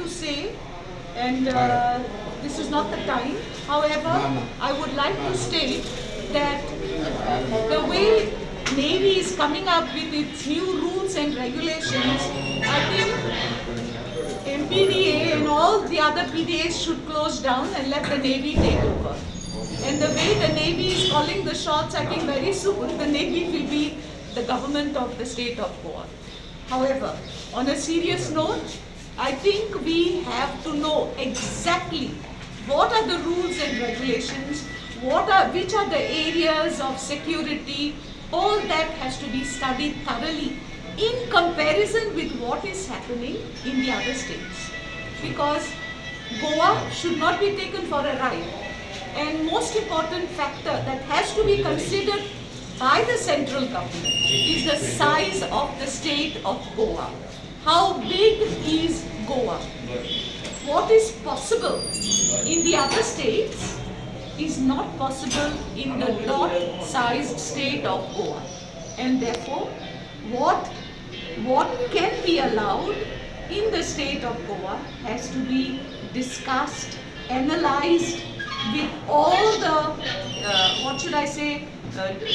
to say, and this is not the time. However, I would like to state that the way Navy is coming up with its new rules and regulations, I think MPDA and all the other PDAs should close down and let the Navy take over. And the way the Navy is calling the shots, I think very soon the Navy will be the government of the state of Goa. However, on a serious note, I think we have to know exactly what are the rules and regulations, which are the areas of security. All that has to be studied thoroughly in comparison with what is happening in the other states. Because Goa should not be taken for a ride. And most important factor that has to be considered by the central government is the size of the state of Goa. How big is Goa? What is possible in the other states is not possible in the dot-sized state of Goa. And therefore, what can be allowed in the state of Goa has to be discussed, analyzed with all the,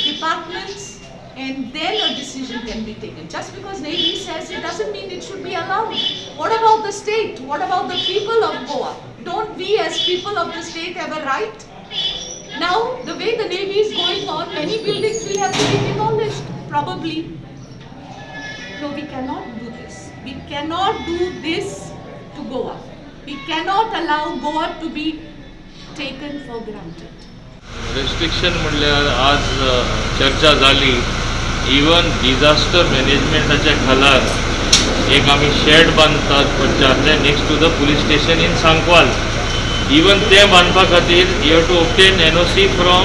departments, and then a decision can be taken. Just because Navy says it doesn't mean it should be allowed. What about the state? What about the people of Goa? Don't we as people of the state have a right? Now, the way the Navy is going on, many buildings will have to be demolished, probably. No, we cannot do this. We cannot do this to Goa. We cannot allow Goa to be taken for granted. Restriction म्हणल्यार आज चर्चा जाली. Even disaster मॅनेजमेंटाच्या खाला एक आमी shade बांदतात पंचायतले next to the police station in Sancoale. Even ते बांदपा खातीर you have to obtain NOC from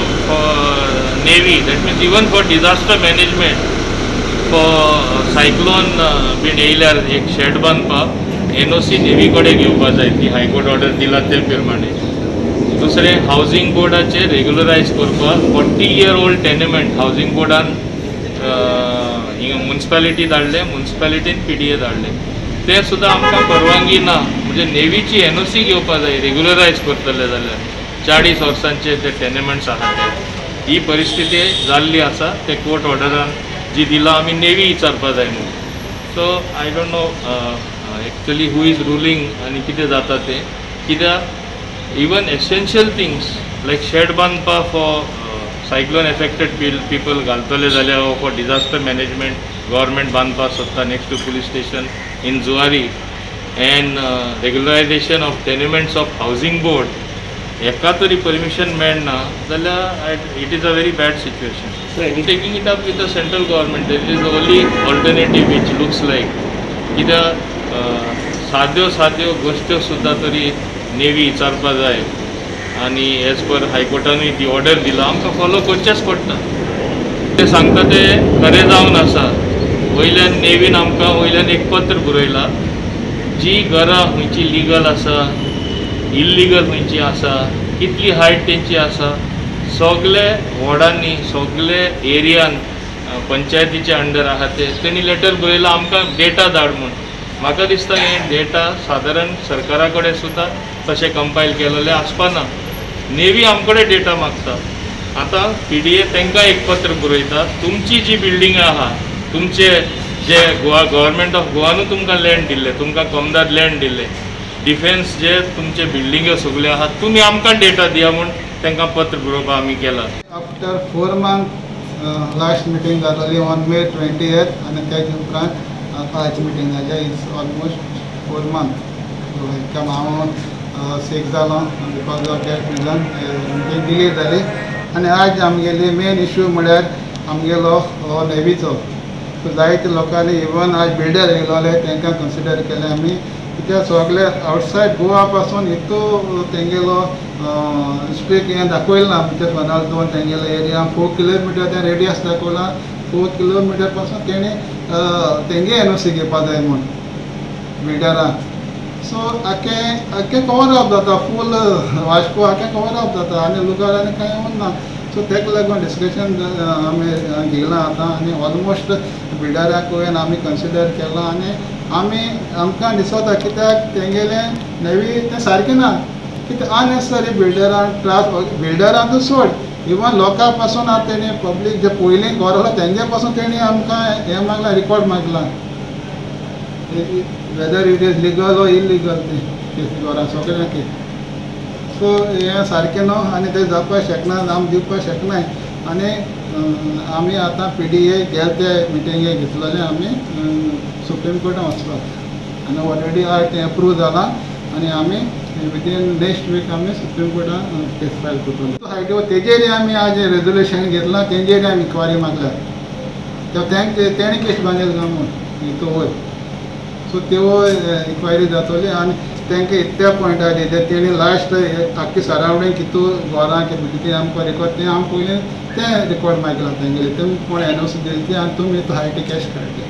navy. That means even for disaster management, for cyclone बीन येयल्यार एक शेड बांदपाक एनओसी नेव्ही कडेन घेवपा जाय, ती हायकोर्ट ऑर्डर दिला ते प्रमाणे. दुसरें, हावजींग बोर्डाचेर रेगुलरायज करपाक 40-year old tenement housing बोर्डान मुन्सिपालिटी धाडलें, मुन्सिपालिटीन पीडीए धाडलें, तें सुद्दां आमकां परवानगी ना. म्हणजे नेव्हीची एनओसी घेवपा जाय रेगुलरायज करतले जाल्यार. 40 वर्सांचे ते टेनेमेंट्स आहा ते. ही परिस्थिती जाल्ली आसा. ते कोर्ट ऑर्डरान जी दिला आमी नेव्ही विचारपा जाय म्हणून. So I don't know actually who is ruling आनी कितें जाता तें. कित्याक even essential things like shed बांदपा फॉर सायक्लोन एफेक्टेड पिपल घालतले जाल्यार फॉर डिझास्टर मॅनेजमेंट गव्हर्मेंट बांदपाक सोदता next to police station in Zuari, and regularisation of tenements of housing board हेका तरी परमिशन मेळना जाल्यार it is a very bad situation. Taking it up with the central government, that is the only alternative which looks like. कित्याक साद्यो साद्यो गोश्ट्यो सुद्दां तरी navy विचारपा जाय आनी एज पर हायकोर्टानूय ती ऑर्डर दिला, आमकां फॉलो करचेंच पडटा. ते सांगता ते खरें जावन आसा. वयल्यान नेव्हीन आमकां वयल्यान एक पत्र बरयलां, जी घरां खंयची लिगल आसा, इल्लिगल खंयची आसा, कितली हायट तेंची आसा, सगळे वॉर्डांनी सगळे एरियान पंचायतीच्या अंडर आहा ते तेणी लेटर बरयलां आमकां डेटा धाड म्हूण. म्हाका दिसता हें डेटा सादारण सरकारा कडेन सुद्दां तशें कंपायल केलेलें आसपाना. नेव्ही आमकडे डेटा मागता. आतां पीडीए तांकां एक पत्र बरयता, तुमची जी बिल्डींग आहा, तुमचे जे गोवा गव्हर्मेंट ऑफ गोवानूय तुमकां लँड दिल्लें, तुमकां कोमदार लँड दिल्लें, डिफेन्स जे तुमचे बिल्डिंग्यो सगल्यो आहात, तुमी आमकां डेटा दिया म्हूण तांकां पत्र बरोवपा आमी केलां. आफ्टर 4 month last meeting जाताली ऑन May 28 आनी तेजे उपरांत आयज मिटींग जाली. It's almost 4 month. हांव सीक जालो because of that reason meeting delay जाली. आनी आज आमगेली मेन इशू म्हळ्यार आमगेलो हो नेवीचो. सो जायते लोकांनी इवन आज बिल्डर येयलोले तांकां कन्सिडर केलें आमी, कित्याक सगळे आवटसायड गोवा पासून इतू तेंगेलो स्ट्रीक हें दाखयलें ना. म्हणजे सोनाल दोन तेंगेलो एरिया 4 किलोमिटर तें रेडियस दाखयला, 4 किलोमिटर पासून तेणी तेंगे एनओसी घेवपा जाय म्हूण बिल्डरांक. सो आख्खें आख्खें कवर अप जाता, फूल वास्को आख्खें कवर अप जाता आनी लुगार आनी कांय उरना. सो ताका लागून डिस्कशन आमी घेयलां आतां आनी ऑलमोस्ट बिल्डराक वयन आमी कन्सिडर केलां आनी आमी आमकां दिसता कित्याक तेंगेलें नेवी तें सारकें ना कित्याक अननेसेसरी बिल्डरान त्रास बिल्डरान सोड इवन लोकां पासून आतां तेणी पब्लीक जे पयलीं घर आसलो तेंगे पासून तेणी आमकां हें मागलां record मागलां whether it is legal or illegal तें घरां सगळ्यांक. सो हें सारकें न्हू आनी तें जावपाक शकना आमी दिवपाक शकनाय आनी आमी आतां PDA गेले ते मिटिंगेक घेतलेले आमी सुप्रीम कोर्टान वचपाक आनी ऑलरेडी आयज तें एप्रूव जालां आनी आमी विदीन नेक्स्ट वीक आमी सुप्रीम कोर्टान केस फायल करतले. सायटी तेजेर आमी आज रेजोल्युशन घेतलां तेंचेर आमी इन्क्वायरी मागल्या तेणें केस बांदले काय म्हूण तो वयर सो त्यो इन्क्वायरी जातली आनी तांकां इतल्या पॉयंटार जे तेणी लास्ट आख्खी सरावंडींग कितू घरां कितें आमकां रिकॉर्ड तें आमी पयलीं तें रिकॉर्ड मागलां तेंगेलें तुमी कोण एनओसी दिली ती आनी तुमी हाय टी कॅश काडली.